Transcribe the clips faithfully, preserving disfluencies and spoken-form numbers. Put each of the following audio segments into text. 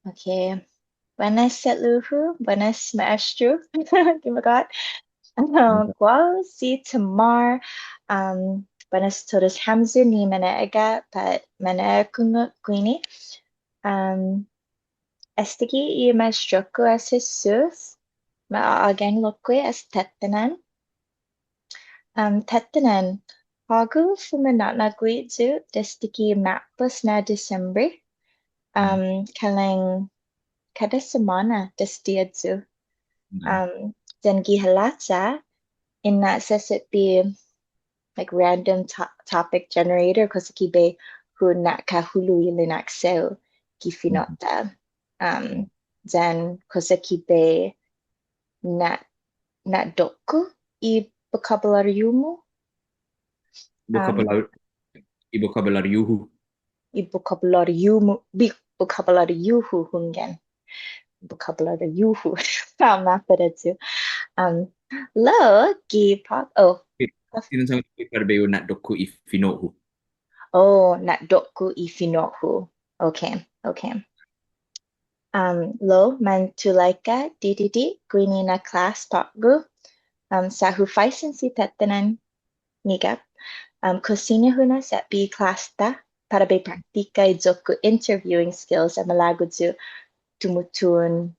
Okay. Buenas, che'lu-hu. Buenas, Maestro. Gimagåhet. Um, guåhu si Tamar. Um, buenas todus hamyo ni mane'egga' pat mane'ekungok guini. Um, estague' i maestro-ku as Jesus. Ma ågang lokkue' as Tetehnan. Um, Tetehnan, hågu fumana'na'gue yu' desde ki ma'pos na Disembre. Um, kalang kada semåna desde ayu. Um, yan gi halacha, in na'sesetbe, like, random to- topic generator, kosa ki bai hu na'kahulo' i linaksi-hu gi fino'-ta. Um, yan kosa ki bai na- na'dokko' i bokabulåriu-mu. Bokabulåriu, i bokabulåriu-hu. I bokabulåriu-mu, bi- bokabulåriu-hu, hunggan. Bokabulåriu-hu. Sa' mappot ayu. Um, lao, gi påt-, oh. Siña un sångan para bai hu na'dokko' i fino'-hu. Oh, na'dokko' i fino'-hu. Okay, okay. Um, lao, mantulaika didide' guini na klas på'go. Um, sa' hu faisen si Tetehnan meggai. Um, kao siña hu na'setbe i klas-ta para bai praktika i iyo-ku interviewing skills, malago' yu' tumutuhon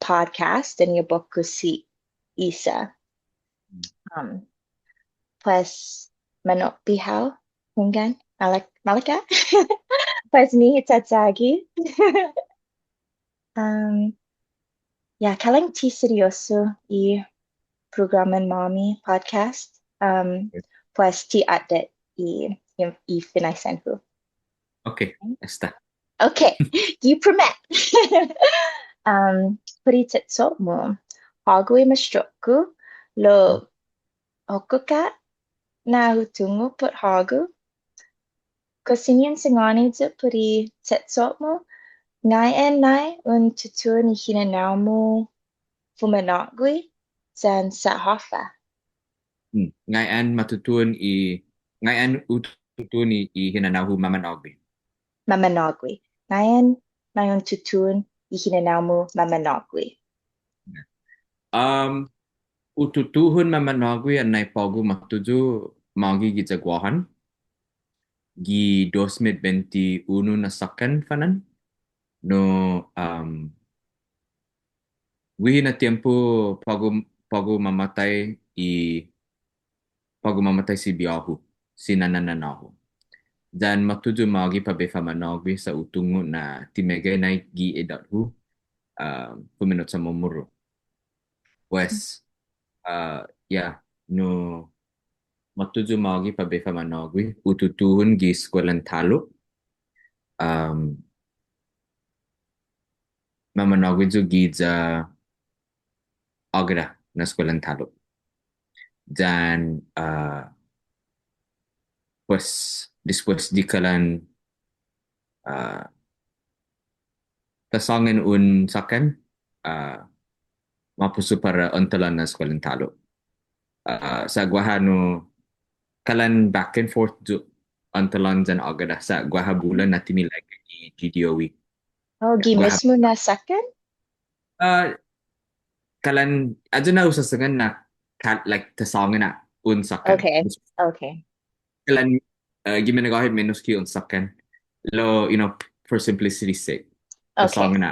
podcast yan i abok-hu si Isa. Um, pues, manoppe hao, hunggan, malak- malaka. Pues, nihi chachagi. Um, yeah, kalang ti serioso i programan-måmi podcast. Um, pues, ti atdet i, i, i finaisen-hu. Okay, esta. Okay, gi primet. Um, put i che'cho'-mu. Hågu i maestro-ku, lao, hokkok ha' na hu tungo' put hågu. Kao siña un sangåni yu' put i che'cho'-mu, ngai'an nai un tutuhon i hinanao-mu fumana'gue yan sa' håfa. Hmm. Ngai'an ma tutuhon i, ngai'an hu tutuhon i, i hinanao-hu mamana'gue. Mamana'gue. Ngai'an nai un tutuhon i hinanao-mu mamana'gue. Um, hu tutuhon mamana'gue annai på'go måtto yu' magi giya Guåhan. Gi dos mit bente unu na såkkan, fa'na'an. No, um, guihi na tiempo på'go, på'go mamåtai i på'go mamåtai si bihå-hu, si nånan nanå-hu. Yan måtto yu' magi para bai famana'gue sa' hu tungo' na ti meggai nai gi idåt-hu, ah, fumino' Chamoru. Pues, ah, yeah, no, måtto yu' magi para bai famana'gue, hu tutuhon gi eskuelan talo'. Um, mamana'gue yu' giya Agada na eskuelan talo'. Yan, ah, pues, despues di kalan, ah, ta sångan un såkkan, ah, mapos yu' para åntalan na eskuelan talo'. Ah, sa' guaha nu kalan back and forth yu' åntalan yan Agada. Sa' guaha bulan na ti mi like i G D O E. Oh, gi mismo na såkkan? Ah, kalan, ayu na hu sasångan na ka-, like, ta sångan na un såkkan. Okay, okay. Kalan, ah, gi minagåhet menos ki un såkkan. Lao, you know, for simplicity's sake. Okay. Ta sångan na.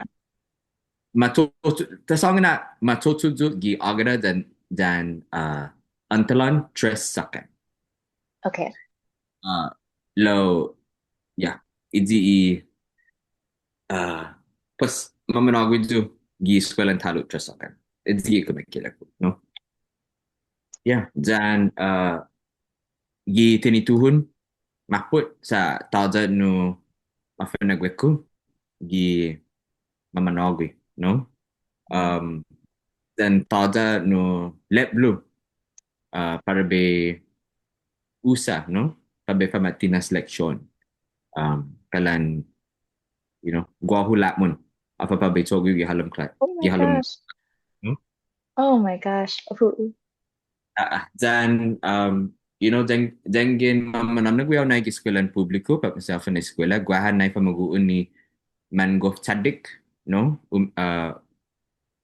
Macho'cho', ta sångan na, macho'cho' yu' gi Agada yan, yan, ah, åntalan tres såkkan. Okay. Ah, lao, yeah, ayu i, ah, pues, mamana'gue yu' gi eskuelan talo' tres såkkan. Ayu i kumeke'ilek-hu, no? Yeah, yan, ah, gi tinituhon, mappot sa' tåya' nu mafa'na'gue-ku gi mamana'gue, no? Um, yan tåya' nu lepblo, ah, para bai usa, no? Para bai fama'tinas leksion. Um, kalan, you know, guåhu la'mon. Håfa para bai cho'gue gi halom kla-, Oh my gosh. No? Oh my gosh. Hu'u. Ah, ah. Yan, um, you know, yan, yanggen mamana'gue hao nai gi eskuelan publiku, pat maseha håfa na eskuela, guaha nai famagu'on ni mangof chaddek, no? Um, ah,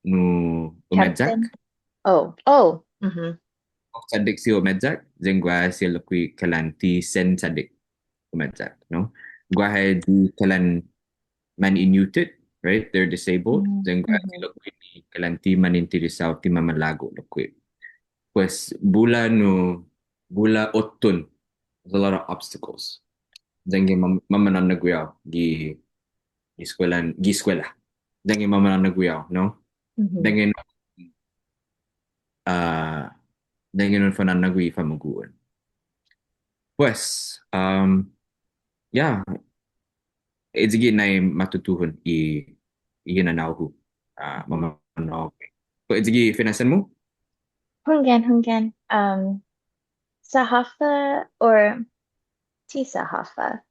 nu umeyak. Captain? Oh, oh, mhm. Chåddek siha umeyak, yan guaha siha lokkue' kalan ti sen chåddek umeyak, no? Guaha i kalan man inutet, right? They're disabled. Mm, yan guaha siha lokkue' ni kalan ti man interesao ti mamalago' lokkue'. Pues, bula nu, bula otro, there's a lot of obstacles. Yanggen mam-, mamana'gue hao gi, gi eskuelan, gi eskuela. Yanggen mamana'gue hao, no? Mhm. Yanggen, ah, yanggen un fana'gue i famagu'on. Pues, um, yeah, eyi gi nai matutuhon i, i hinanao-hu, ah, mamana'gue. Pues eyi gi finaisen-mu? Hunggan, hunggan. Um, sa' håfa or ti sa' håfa.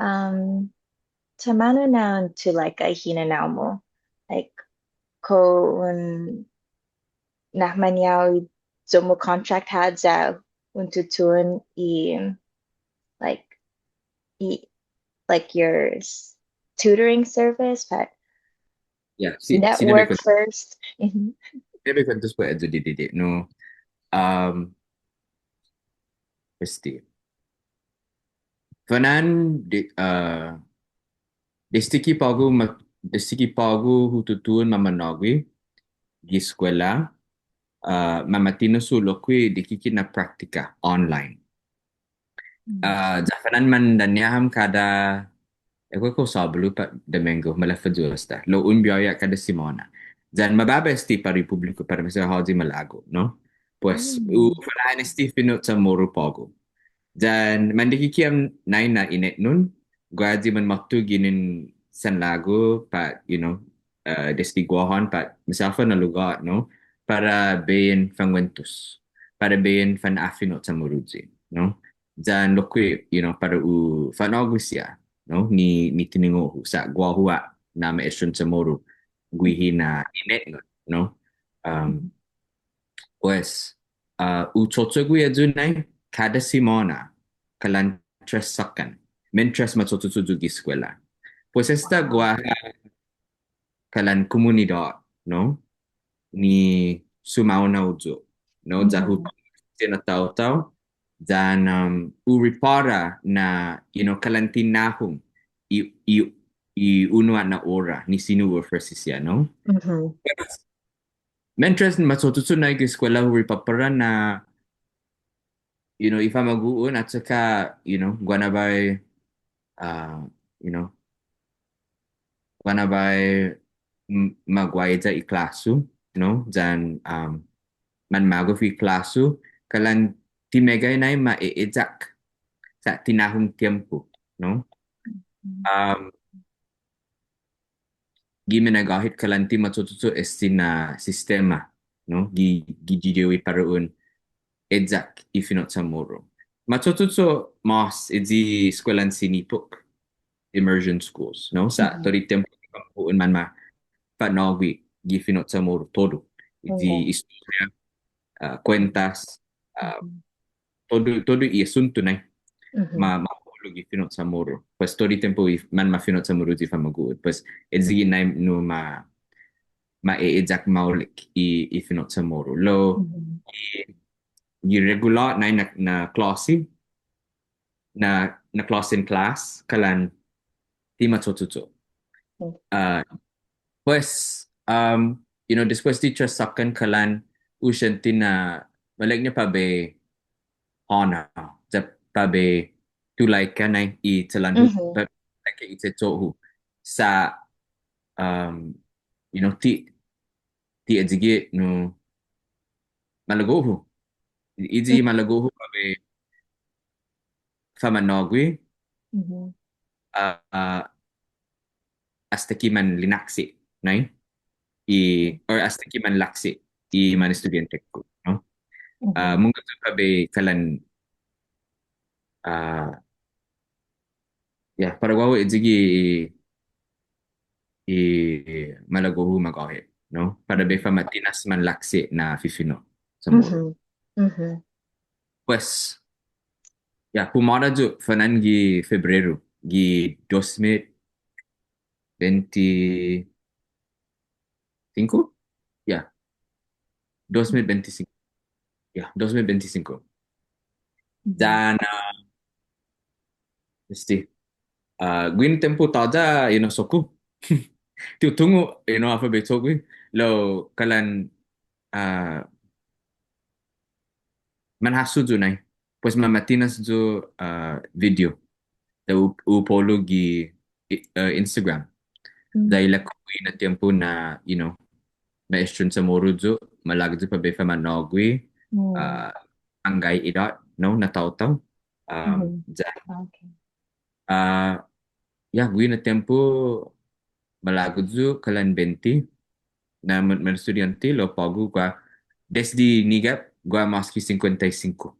Um, taimanu na un tulaika i hinanao-mu. Like, kao un na'mañao i iyo-mu contract ha' ya un tutuhon i, like, i, like, your s-, tutoring service, but yeah, si, si network first. Mhm. Siña bai kuentos put eyi didide', no. Um, este. Fanan di, uh, desde ki på'go ma-, desde ki på'go hu tutuhon mamana'gue gi eskuela, ah, mama'tinas yu' lokkue' dikike' na praktika online. Mm. Ah, ya fanan mandaña' ham kada, eh, kao Såbalu pat Damenggo, maleffa yu' esta. Lao un biåhi kada simåna. Yan mababa este para i pupbliku, para maseha håyi malago', no? Pues, mm, u fana'an este fino' Chamoru på'go. Yan mandikike' ham nai na inetnon, guaha i manmåtto ginen sanlagu, pat, you know, uh, desde Guåhan, pat masåfa na lugåt, no? Para bai in fanguentos, para bai in fana'fino' Chamoruyi, no? Yan lokkue', you know, para u fa'nå'gue siha, no? Ni, ni tiningo'-hu, sa' guåhu ha' na ma ešun Chamoru, guihi na inetnon, no? Um, pues, uh, hu cho'cho'gue ayu nai kada simåna, kalan tres såkkan, mientras macho'cho'cho' yu' gi eskuela. Pues esta guaha kalan kumunidåt, no? Ni sumaonao yu', no? Ya hu, mm, siha na taotao, yan, um, hu ripåra na, you know, kalan ti nahong i, i, i unu ha' na ora, ni siña hu ofresi siha, no? Mhm. Mientras macho'cho'cho' nai gi eskuela hu ripåpara na, you know, i famagu'on achokka', you know, guaha na biahi, uh, you know, guaha na biahi m-, maguaiya i klåsu, no? Yan, um, manmagof i klåsu, kalan ti meggai nai ma e'eyak sa' ti nahong tiempo, no? Um, gi minagåhet kalan ti macho'cho'cho' este na sistema, no? Gi, gi didihi para un eyak i fino' Chamoru. Macho'cho'cho' mås eyi eskuelan sinipok, immersion schools, no? Sa' todu i tiempo un manmafa'nå'gue gi fino' Chamoru todu. Eyi historia, ah, kuentas, ah, todu, todu i asuntu nai. Ma, ma po'lo gi fino' Chamoru. Pues todu i tiempo i manmafino' Chamoru i famagu'on. Pues eyi gi nai nu ma, ma e'eyak maolek i, i fino' Chamoru. Lao i, i regular nai na, na klåsi, na, na klåsen klas, kalan ti macho'cho'cho'. Ah, pues, um, you know, despues di tres såkkan kalan hu siente na maolekña para bai hånao, ya para bai tulaika nai i chalån-hu, para tulaika i che'cho'-hu. Sa', um, you know, ti, ti eyi gi nu malago'-hu. Eyi malago'-hu para bai fama'nå'gue, ah, ah, asta ki manlinaksi, nai? I, or asta ki manlaksi i manestudiånte-ku, no? Ah, mungnga yu' para bai kalan, ah, ya, para guåhu eyi gi i malago'-hu magåhet, no? Para bai fama'tinas manlaksi na fifino' Chamoru. Pues, ya, pumåra yu' fanan gi Febreru, gi dos mit bente, singko? Yeah. Dos mit bente singko. Yeah, dos mit bente singko. Yan, ah, este, ah, guihi na tiempo tåya', you know, hinasso-ku. Ti hu tungo', you know, håfa bai cho'gue. Lao kalan, ah, manhasso yu' nai. Pues mama'tinas yu', ah, video. Ya hu, hu po'lo gi, i-, ah, Instagram. Ya ilek-hu guihi na tiempo na, you know, maestron Chamoru yu', malago' yu' para bai fama'nå'gue, ah, anggai idåt, no, na taotao. Um, ya, ah, ya, guihi na tiempo malago' yu' kalan bente na man, man estudiante, lao på'go guaha, desde nigap, guaha mås ki singkuenta i singko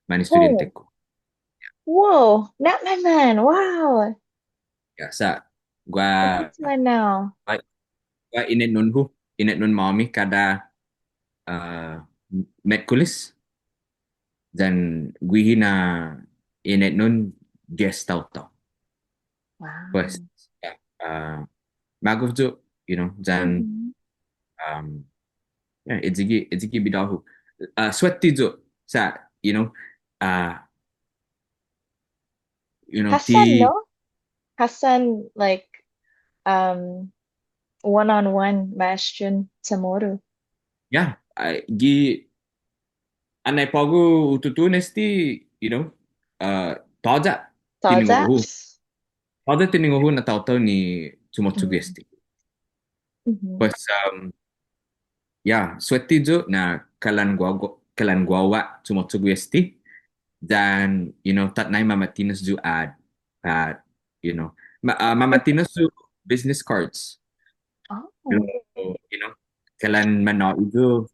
man estudiante-ku. Wow, na'manman, wow. Ya, sa', guaha, guaha inetnon-hu, inetnon-måmi kada, ah, Metkoles. Yan guihi na inetnon dies taotao. Wow. Pues, ya, ah, magof yu', you know, yan, um, ya, eyi gi, eyi gi bidå-hu. Ah, suette yu', sa', you know, ah, you know, ti, no? Hassan, like, um, one-on-one maestron Chamoru. Ya, ah, gi, annai på'go hu tutuhon este, you know, ah, tåya' tiningo'-hu. Tåya' tiningo'-hu na taotao ni chumo'cho'gue este. Pues, um, ya, suette yu' na kalan guåhu, kalan guåhu ha' chumo'cho'gue este. Yan, you know, tatnai mama'tinas yu' ad, ad, you know, ma-, ah, mama'tinas yu' business cards. Oh. Lao, you know, kalan mannå'i yu',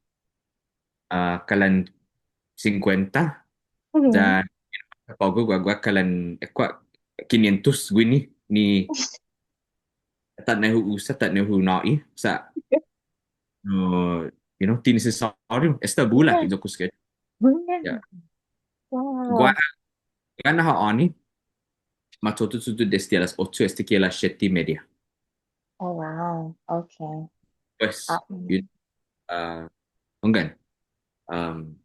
ah, kalan singkuenta. Yan, you know, på'go guaha, guaha kalan, eh, guaha kinientos guini ni tatnai hu usa, tatnai hu nå'i, sa', no, you know, ti nisisåriu, esta bula, i iyo-ku schedule. Ya. Wow. Guaha, guaha na ha'åni, ma cho'cho'cho' yu' desde a las ocho esta ki a las siete y media. Oh, wow. Okay. Pues, you, ah, hunggan. Um,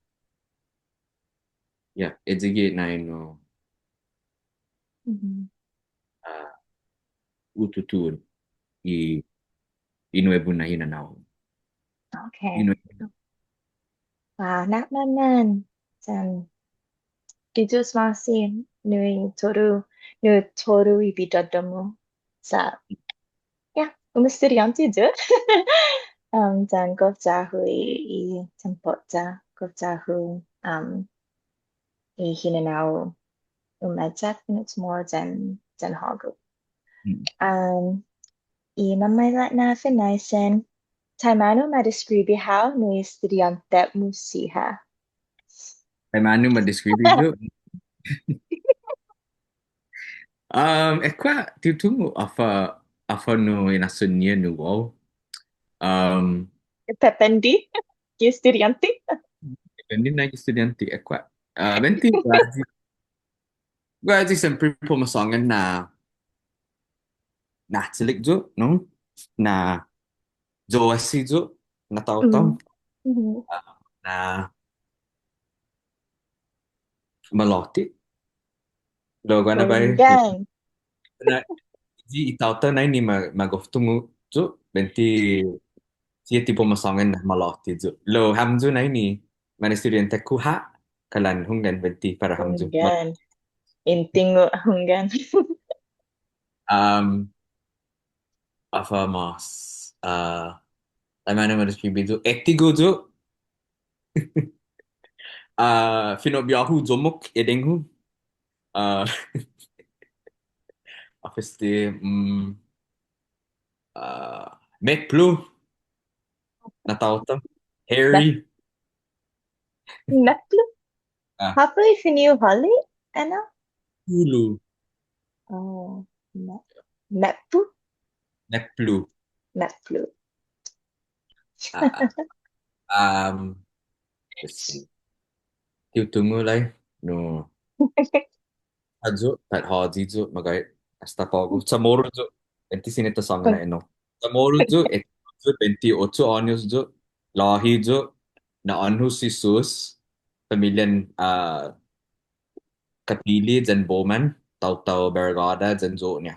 ya, eyi gi nai nu, ah, hu tutuhon i, i nuebu na hinanao. Okay. I nuebu. Wow, na'manman. Yan, Gi Yu'os ma'åse' nu i todu, nu todu i bidådå-mu. Sa', ya, un estudiånte yu'. Um, yan gof ya-hu i, i tiempo-ta, gof ya-hu, um, i hinanao umeyak fino' CHamoru yan, yan hågu. Um, i mamaila' na finaisen, taimanu ma deskribi hao nu i estudiånte-mu siha? Taimanu ma deskribi yu'? Um, ekua', ti hu tungo' håfa, håfa nu inasson-ña nu guåhu. Um, depende gi estudiånte. Depende na gi estudiånte, ekua'. Uh, buente, guaha eyi, guaha eyi siempre pumasångan na na'chalek yu', no? Na yo'åse' yu', na taotao. Ah, na malåte'. Lao guaha na biahi. Na, i taotao nai ni ma, ma gof tungo' yu', buente siha ti pumasångan na malåte' yu'. Lao hamyo nai ni man estudiånte-ku ha', kalan hunggan buente para hamyo. Hunggan. In tungo' hunggan. Um, håfa mås, uh, taimanu ma deskribi yu'? Etigo yu'. Uh, fino' bihå-hu, yommok edeng-hu. Uh, håfa este, mm, uh, metplu. Na taotao. Hairy. Metplu? Ah. Håfa i fino' hålom, ennao? Pulu. Oh, me-, metplu? Metplu. Metplu. Ah, ah. Um, let's see. Ti hu tungo' lai, no. Håyi yu', pat håyi yu', magåhet, asta på'go. CHamoru yu', buente siña ta sångan na ennao. CHamoru yu', eh, yu' bente ocho åños yu', låhi yu', na'ån-hu si Sus, familian, ah, Katili yan Bowman, taotao Barigåda yan Yo'ña.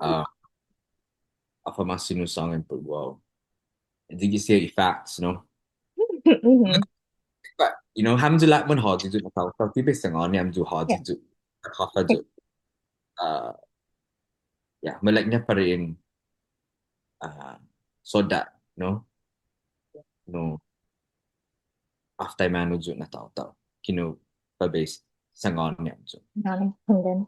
Ah, håfa mås sino sångan put wow. Dikike' siha i facts, no? Mhm. But, you know, hamyo lao munhåyi yu' na taotao, ti bai sangåni hamyo håyi yu'. Håfa yu'. Uh, yeah, maolekña para in, uh, sodda', no? No. Håf taimanu yu' na taotao. Kinu pa bai sangåni hamyo. Nani, and then